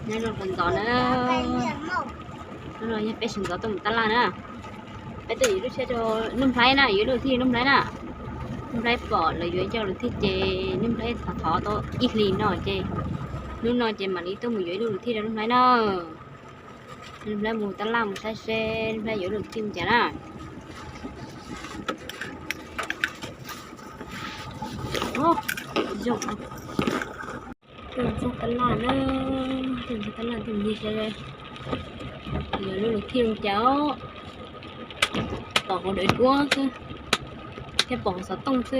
Nyob zoo sawv ntxov na, no yog peb sawv ntxov tuaj mus tab laj na. Peb tuaj yuav lub tsheb rau Nuj Nplhaib na, yuav lub thij Nuj Nplhaib na. Nuj Nplhaib pom lawv yuav coj lub thij ces Nuj Nplhaib thov thov tau ib hlis no ces hnub no ces mam li tuaj mus yuav ib lub lub thij rau Nuj Nplhaib na. Nuj Nplhaib mus tab laj mus saib seb Nuj Nplhaib yuav lub lub thij mus cas na. Tuaj txog tab laj na, tuaj txog tab laj tuaj mus saib yuav lub lub thij mus cas. Pom hauv daim duab xwb, thiab pom hauv xov tooj xwb.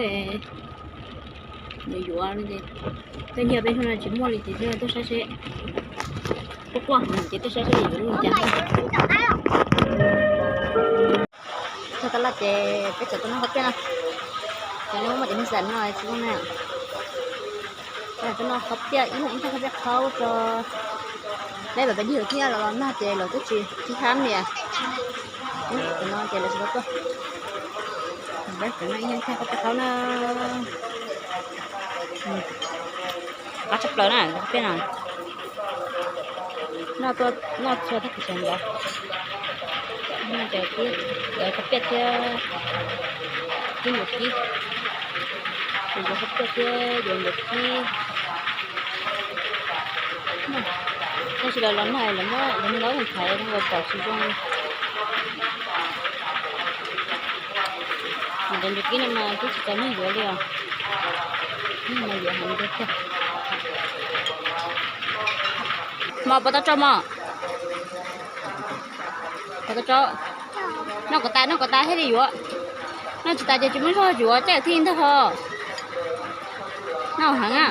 Yuav yuav, tej nyiaj peb hnub no tsis muaj li ces thiaj tuaj saib seb, quaj quaj ces tuaj saib seb yuav lub mus cas. Txog tab laj ces peb txawm tuaj noj qhob piaj na. Ces neb muaj cov neeg xam no tsis muaj na. Tuaj noj qhob piaj, ib leeg ib thaj qhob piaj qhaub rau peb, peb dig thiab los los noj ces lawv twb tsis sib hab li. Tam no ces lawv tsis tau tuaj. Peb txawm noj ib leeg ib thaj qhob piaj qhaub na. Qab tshaj plaws na qhob piaj no. Noj txhua tag kis sawv ntxov. Noj ces tib yuav qhob piaj thiab, tib yuav kib, yuav qhob piaj thiab yuav ncuav kib. Tab sis lawv los nag lawv muab lawv ntaub mus thaiv los pom tsis zoo. Mas cov ncuav kib no mas twb tsis txaus neeg yuav li os. Mas yuav heev tiag tiag. Mos puas tau tso mos? Puas tau tso? Noj kom tas, noj kom tas thiaj li yuav. Noj tsis tas ces tsis muaj zog yuav, caij thij ntag ho. Noj heev a.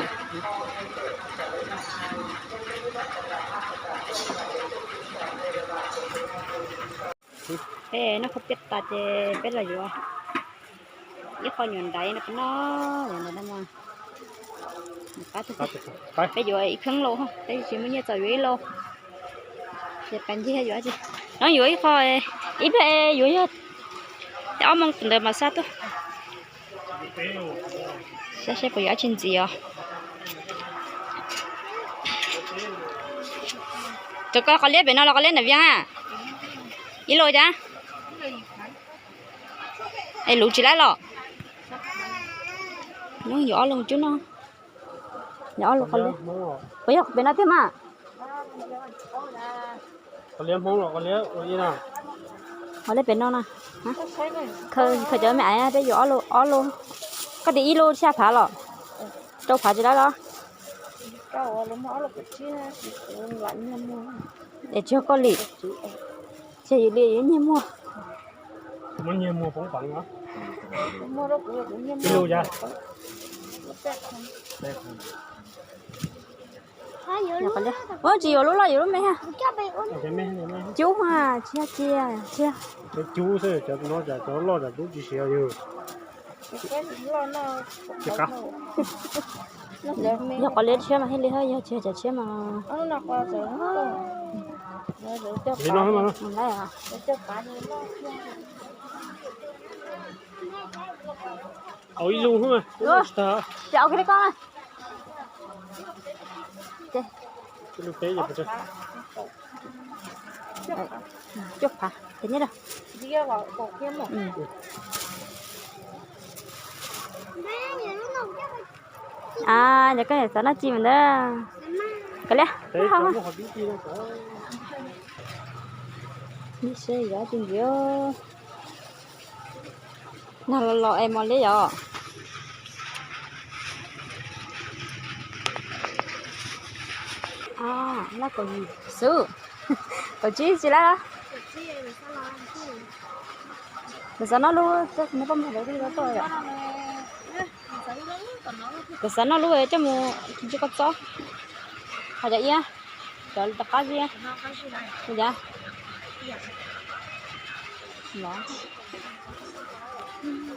Peb noj qhob piaj tas ces peb los yuav ib qho nyuam ntaiv no peb noj, nyuam ntaiv no mas qab tiag. Peb yuav ib kheeb lauj, peb tsis muaj nyiaj txaus yuav ib lauj. Ces pas ncig yuav tsis, no yuav ib qho, ib pliag yuav yog ob moos ntawd mas xa tuaj. Saib seb puas yuav dab tsi ntxiv os. Cov ko qos liab pem no los qos liab nram Vias na? Ib lub cas? Es luv tsis laib los? Yuav ob lub cub no. Yuav ob lub qos liab. Puas yog pem no tiag mas? Qos liab Hmoob los qos liab ua ib na. Qos liab pem no na. Khaws, khaws cov me aiv peb yuav ob lub, ob lub. Koj tis ib lub xya phav los? Rau phav tsis laib los? Es tsis yog koj li. Tsis yog yus li yuav nyiag muag. Ib lub yas. Ua tsis yuav lub loj yuav lub me ha. Cub mas tsis yog cia, tsis yog. Cub xwb, cov no cas cov loj cas cub tsis siav yus. Yog qos liab tshiab mas thiaj li, yog tsis yog cov tshiab mas. Li no mas. Au ib lub xwb mas. Ces au kiag li koj na. Ces lub peb cuaj phav ces nyob rau. A, yog koj xav noj ci mas ntawd. Kav liam. Nag los los es mos liab yom. Lab kaum yim xwb. Kaum tsib tsis lab. Kuv xav noj lub, kuv xav noj lub coj mus tsis koj txob. Hos cov iab, cov rov qab ziab.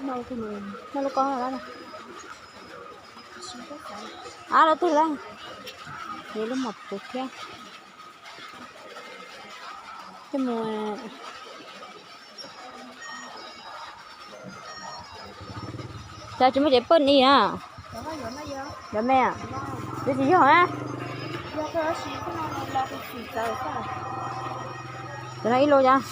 Noj lub ko. Ab, lub twg lawm? Yuav lub mos puv thiab. Coj mus. Cas tsis muaj cev poj ni na? Yuav me, yuav tsis yog na. Cov no ib lub yog.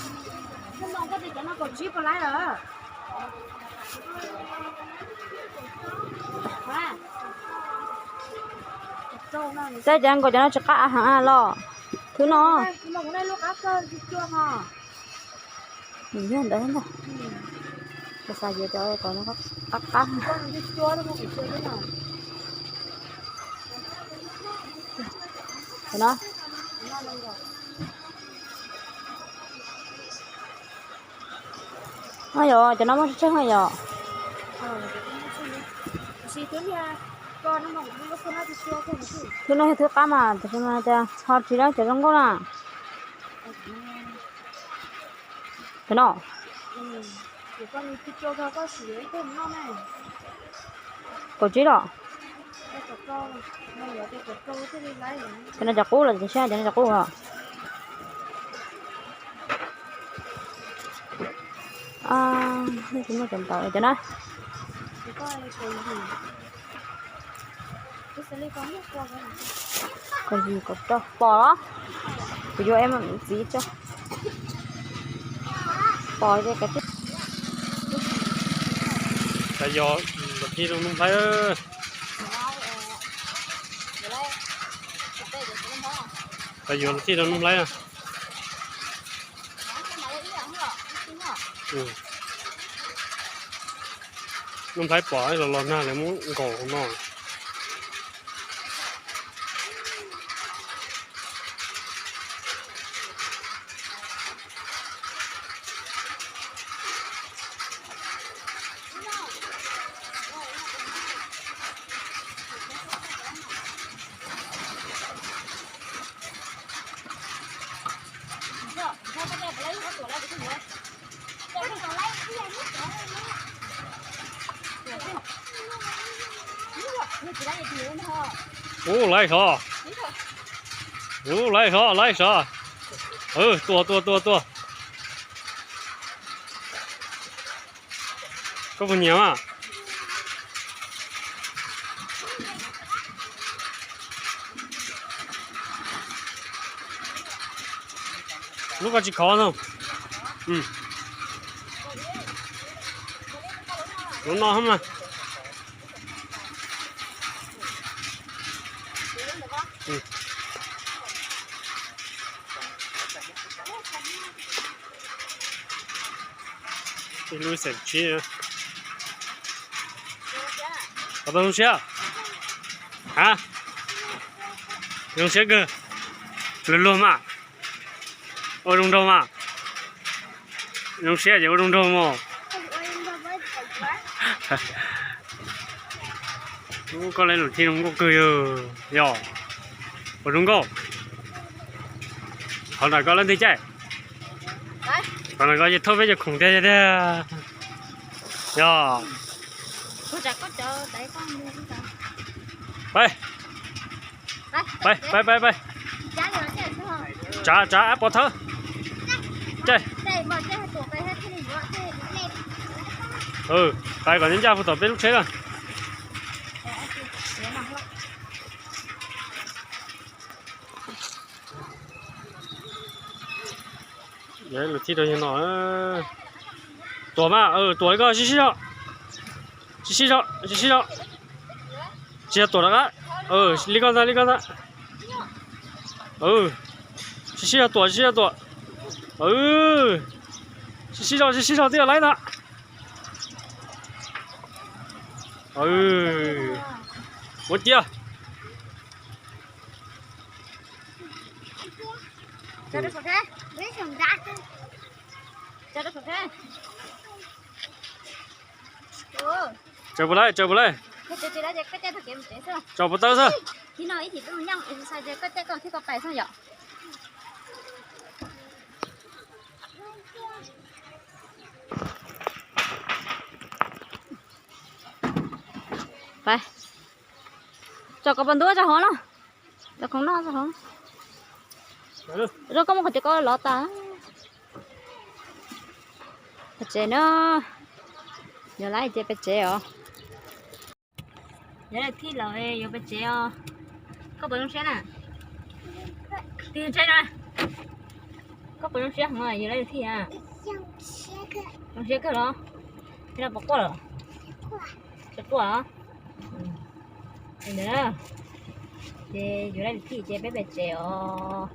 Saib cov nkaus cov no tsis qab heev los. Thwb no. Nws yog ntawd ntag. Kuv xav yuav cov kom no qab qab. Cov no. Yog cov no muaj tsawg tsawg yom? Thwb no yog thwb qab mas, tab sis mas tias ho tsis dab cov zoo nkauj na. Cov no. Kaum tsib los. Cov no cov qub los, cov no cov qub os. Muaj cov ntawd cov na. Kaum yim kaum rau pom los. Kuv yuav em txiv tso. Pom ces kav tsij. Yog los thij rau Nuj Nplhaib. Yog los thij rau Nuj Nplhaib. Nuj Nplhaib pom los los nag lawv muab nkaum hauv no. Ub, laiv sov. Ub, laiv sov, laiv sov. Tua, tua, tua, tua. Koj puas nyiam mas? Lub koj tsis khov no. Lub no mas. Ib lub xeem tsib. Qhov tau zoo siab? Ha, zoo siab kawg. Luag luag mas, ua zoo nraug mas. Zoo siab ces ua zoo nraug mas. Koj lawv lub thij zoo nkauj kawg yog, yog ua zoo nkauj. Qhov ntawm koj leej twg caij? Qhov ntawm koj ces thauj peb cov khoom tiag tiag. Yog. Pais, pais, pais, pais. Tsav, tsav, ab pov thawb. Caij. Pais kom ncaj puag tom peb lub tsheb na. Lub thij rau yog no. Tuam mas, tuam li koj sib sib zog. Sib sib zog, sib sib zog. Tsis yog tuam rov qab. Li koj ntag, li koj ntag. Sib sib zog tuam, sib sib zog tuam. Sib sib zog, sib sib zog twb yog laib ntag. Muab cia. Tsaws puas laij, tsaws puas laij. Tsaws puas tau xwb. Pais, tso koj pos ntub tso hauv no. Tso khoom noj tso hauv. Zoo koj muab qhov cov ko lov tas. Pem tsev na. Yuav laiv ces pem tsev os. Yog thij lawm yuav pem tsev os. Koj puas zoo siab na? Ntshai na, koj puas zoo siab heev yus lab thij a? Zoo siab kawg los? Thiab no puas quaj los? Tsis quaj os. Ntawd, ces yus lab thij ces peb pem tsev os.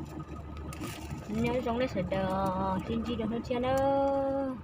Nyob zoo nej sawv daws, sib ntsib rau hnub tshiab nawb.